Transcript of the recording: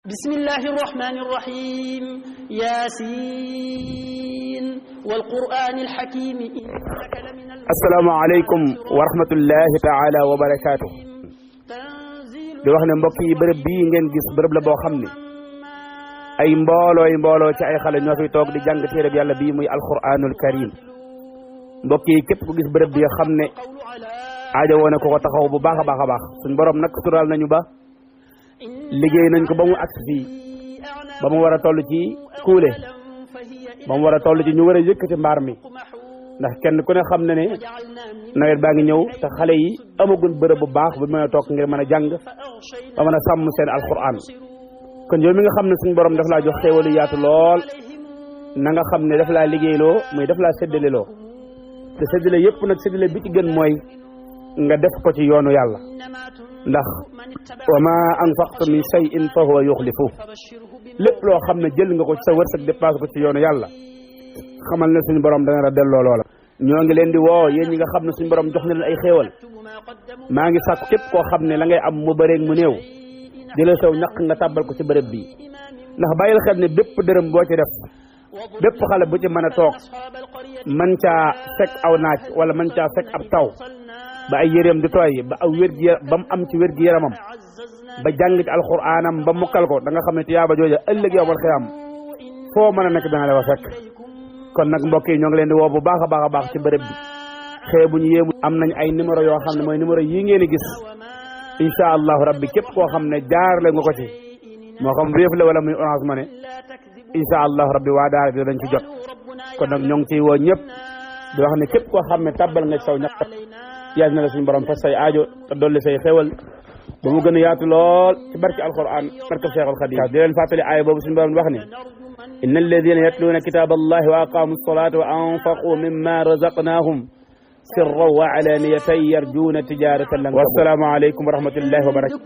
بسم الله الرحمن الرحيم ياسين والقرآن الحكيم إنك لمن السلام عليكم ورحمة الله تعالى وبركاته di wax ne mbokk yi bërëb bii ngeen gis bërëb la boo xam ne ay mbooloo ci ay xale ñoo fi toog di jàng téereb yàlla bii muy alquranul karim mbokk yi képp ku gis bërëb bi xam ne aajo woone ko taxaw bu baax a baax suñ borom nag sural nañu ba liggéey nañ ko ba mu agsi fii ba mu war a toll ci kuule ba mu war a toll ci ñu war a yëkkati mbaar mi ndax kenn ku ne xam na ne nawet baa ngi ñëw te xale yi amagul bërëb bu baax bu mën a toog ngir mën a jàng ba mën a sàmm seen alquran kon yow mi nga xam ne suñu borom daf laa jox xéewalu yaatu lool na nga xam ne daf laa liggéeyloo muy daf laa séddaleloo te séddale yëpp nag séddale bi ci gën mooy nga def ko ci yoonu yàlla ndax wa ma anfaqtu min shay'in fa huwa yukhlifu lépp loo xam ne jël nga ko ci sa wërsëg dépassé ko ci yoonu yàlla xamal ne suñu borom dana la delloo loola ñoo ngi leen di woo yéen ñi nga xam ne suñu borom jox na leen ay xéewal maa ngi sàkku képp koo xam ne la ngay am mu bëreeg mu néew jëlal saw ñaq nga tàbbal ko ci bërëb bi ndax bàyyil xel ne bépp dërëm boo ci def bépp xale bu ci mën a toog mën caa fekk aw naaj wala mën caa fekk ab taw ba ay yéreem di tooy ba aw ba mu am ci wér gi yaramam ba jàng ci alxuraanam ba mokkal ko da nga xam ne tiyaaba jooja ëllëg yowmal xiyaam foo mën a nekk dana la fa fekk kon nag mbokk yi ñoo ngi leen di woo bu baax a baax ci bërëb bi xëy bu ñu yéemu am nañ ay numéro yoo xam ne mooy numéro yi ngeen di gis incha allahu rabbi képp koo xam ne jaarale nga ko ci moo xam Wave la wala muy Orange Money incha allahu rabbi waa daara bi dañ ci jot kon nag ñoo ngi ciy woo ñëpp di wax ne képp koo xam ne tabbal nga ci saw ñaq yàlla na la suñu borom fas say aajo te dolli say xewal ba mu gën a yaatu lool ci barki alquran barke Cheikhul Khadim di leen fàttali aaya boobu suñu borom wax ne inna alladina yatluuna kitaba allahi wa aqamu salata wa anfaqu mimma razaqnahum sirran wa alaniyatan yarjuuna tijaratan lan wassalaamu aleykum wa rahmatullahi wa barakatuh